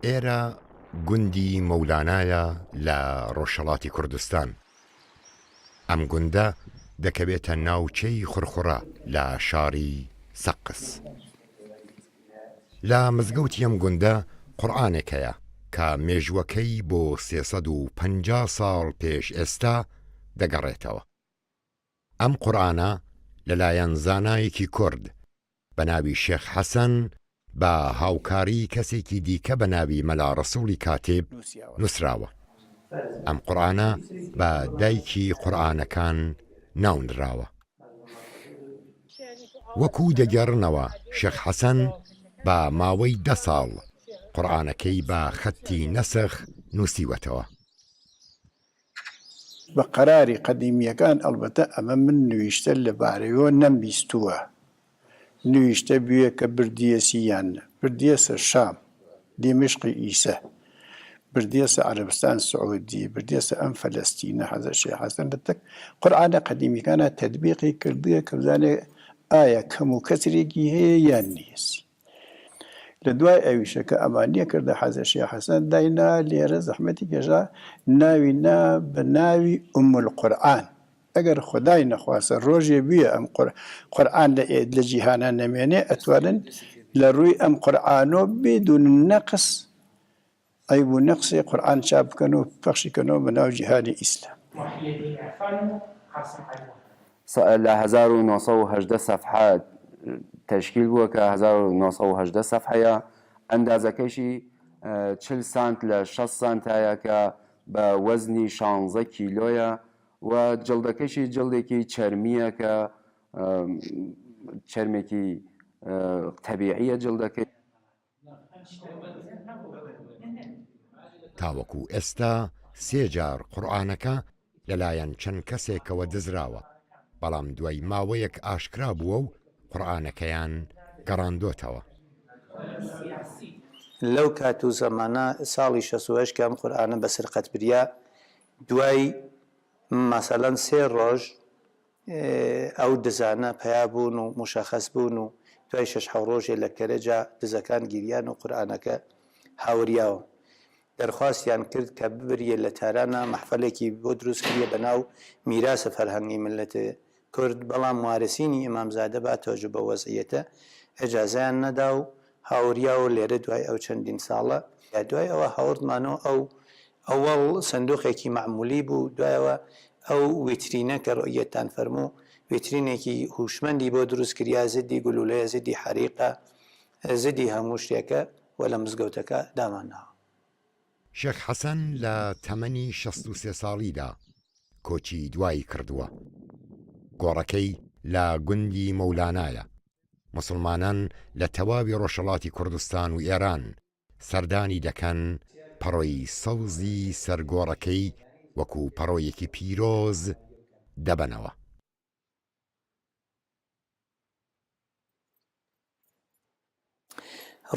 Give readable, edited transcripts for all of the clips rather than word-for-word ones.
ئێرە گوندی مەولانایە لە ڕۆژهەڵاتی کوردستان. ئەم گوندە دەکەوێتە ناوچەی خورخوڕە لە شاری سەقز. لە مزگەوتی ئەم گوندە قورئانێک هەیە کە مێژووەکەی بۆ 350 ساڵ پێش ئێستا دەگەڕێتەوە. ئەم قورئانە لەلایەن زانایەکی کورد بە ناوی شێخ حەسەن بە هاوکاری کەسێکی دیکە بە ناوی مەلا ڕەسوڵی کاتیب نووسراوە. ئەم قورئانە بە دایکی قورئانەکان ناونراوە. وەکو دەگێڕنەوە شێخ حەسەن بە ماوەی دە ساڵ قورئانەکەی بە خەتی نەسخ نووسیوەتەوە. بە قەراری قەدیمییەکان ئەڵبەتە ئەمە من نویشتە لە بارەیۆ نەمبیستووە نویشتە بوێ کە بردیەسی یان نە بردیەسە شام دیمشقی ئیسە بردیەسە عەرەبستان سعودی بردیەسە ئەم فەلەستینە حەزرەت شێخ حەسەن لە تەک قورئانە قەدیمیەکانا تەتبیقی کردووە کە بزانێ ئایا کەم و کەسرێکی هەیە یان نییەسی. لە دوای ئەویشە کە ئەمانیە کردە حەزرەت شێخ حەسەن داینا لێرە زەحمەتی کێشا ناوی نا بە ناوی ئوم القورئان ئەگەر خودای نەخواستە ڕۆژێ بیە ئەم قورئان لە لە جیهانا نەمێنێ ئەتوانن لە ڕووی ئەم قورئانۆ بدون نەقس عەیب و نەقسی قورئان چاپ بکەن و پەخشی کەنەوە بە ناو جیهانی ئیسلام. محیەدین عرفان و قاسم عەلوان. لە 1918 سەفحە تەشکیل بووە کە 1918 سەفحەیە، ئەندازەکەشی 40 سانت لە 60 سانتایە کە بە وەزنی شانزە کیلۆیە و جڵدەکەشی جڵدێکی چەرمییە کە چەرمێکی تەبیعیە جڵدەکەی. تاوەکو ئێستا سێ جار قورئانەکە لەلایەن چەند کەسێکەوە دزراوە، بەڵام دوای ماوەیەک ئاشکرا بووە و قورئانەکەیان گەڕاندۆتەوە. لەو کات و زەمانە ساڵی 68 کە ئەم قورئانە بە سرقەت بریا دوای مەسەلەن سێ ڕۆژ ئەو دزانە پەیا بوون و موشەخەس بوون و دوای شەش حەو ڕۆژێ لە کەرەجا دزەکان گیریان و قورئانەکە هاوریاوە. دەرخواستیان کرد کە ببریێ لە تارانا مەحفەلێکی بۆ دروست کریێ بە ناو میراث فەرهەنگی ملت کورد بەڵام وارسینی ئیمامزادە با تەوەجو بە وەزعیەتە ئێجازەیان نەدا و هاوریا و لێرە دوای ئەو چەندین ساڵە دوای ئەوە هاوردمانەوە ئەو ئەوەڵ سندوقێکی مەعمولی بوو دوایەوە ئەو ویترینە کە ڕوئیەتتان فەرموو ویترینێکی هوشمەندی بۆ دروست کریا زدی گلولەیە زدی حەریقە زدی هەموو شتێکە و لە مزگەوتەکە دامانناوە. شێخ حەسەن لە تەمەنی 63 ساڵیدا کۆچی دوایی کردووە. گۆڕەکەی لە گوندی مەولانایە. موسڵمانان لە تەواوی ڕۆژهەڵاتی کوردستان و ئێران سەردانی دەکەن، پەڕۆی سەوزی سەر گۆڕەکەی وەکو پەڕۆیەکی پیرۆز دەبەنەوە.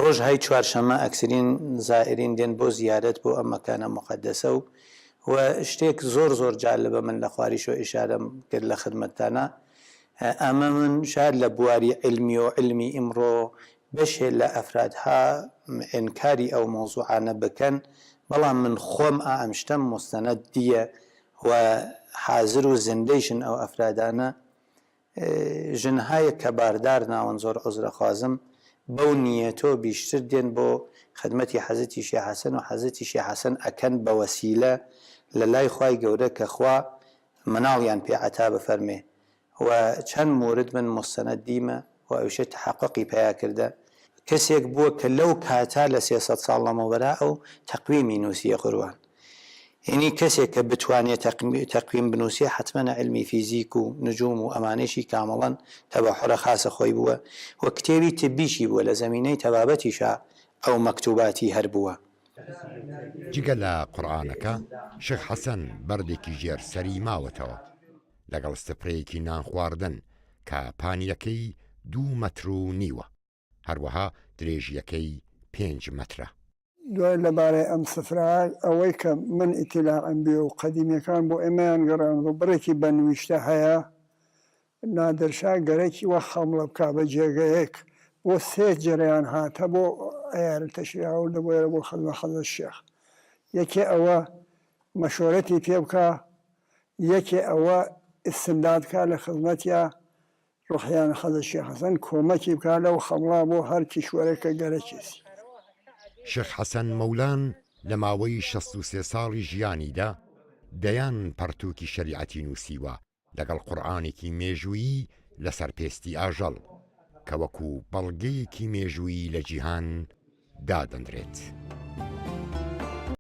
ڕۆژ های چوارشەممە ئەکسرین زائرین دێن بۆ زیارەت بۆ ئەم مەکانە موقەدەسە و و شتێک زۆر زۆر جالبە من لە خواریشۆ ئیشارەم کرد لە خدمەتتانا ئەمە من شاید لە بواری عیلمی و عیلمی ئیمڕۆ بەشێ لە ئەفرادها ئینکاری ئەو مەوزوعانە بکەن بەڵام من خۆم ئا ئەم شتەم موستەنەد دیە و حازر و زندەیشن ئەو ئەفرادانە ژنهایەک کە باردار ناون زۆر عوزرەخوازم بەو نیەتۆ بیشتر دێن بۆ خدمەتی حەزرەتی شێ حەسەن و حەزرەتی شێ حەسەن ئەکەن بە وەسیلە لە لای خوای گەورە کە خوا مناڵیان پێ عەتا بفەرمێ و چەند مورد من موستەنەد دیمە و ئەویشە تەحەقوقی پیا کردە کەسێک بووە کە لەو کاتە لە 300 ساڵ لەمەوبەرا ئەو تەقویمی نووسیە قوربان یەنی کەسێک کە بتوانێ تەقویم بنووسێ حەتمەن عیلمی فیزیک و نجوم و ئەمانەیشی کامڵەن تەبەحورە خاسە خۆی بووە و کتێبی تبیشی بووە لە زەمینەی تەبابەتیشا ئەو مەکتوباتی هەر بووە. جگە لە قورئانەکە، شێخ حەسەن بەردێکی ژێر سەری ماوەتەوە، لەگەڵ سفرەیەکی نانخواردن کە پانییەکەی دوو مەتر و نیوە. هەروەها درێژییەکەی پێنج مەترە. دوای لەبارەی ئەم سفرە ئەوەی کە من ئیتیلاعم بێ و قەدیمیەکان بۆ ئێمەیان گەڕاندوە بڕێکی بە نویشتە هەیە نادرشا گەرەکی وە خەمڵە بکا بە جێگەیەک بۆ سێ جەرەیان هاتە بۆ. ئەیارن تەشریف هاوردە بۆ ئێرە بۆ خزمەت حەزرەت شێخ یەکێ ئەوە مەشۆرەتی پێ بکا یەکێ ئەوە ئیستمداد کا لە خزمەتیا ڕۆحیان حەزرەت شێخ حەسەن کۆمەکی بکا لەو خەمڵا بۆ هەر کیشوەرێک کە گەرەکێسی. شێخ حەسەن مەولان لە ماوەی 63 ساڵی ژیانیدا دەیان پەڕتووکی شەریعەتی نووسیوە لەگەڵ قورئانێکی مێژوویی لەسەر پێستی ئاژەڵ کە وەکو بەڵگەیەکی مێژوویی لە جیهان دادەنرێت.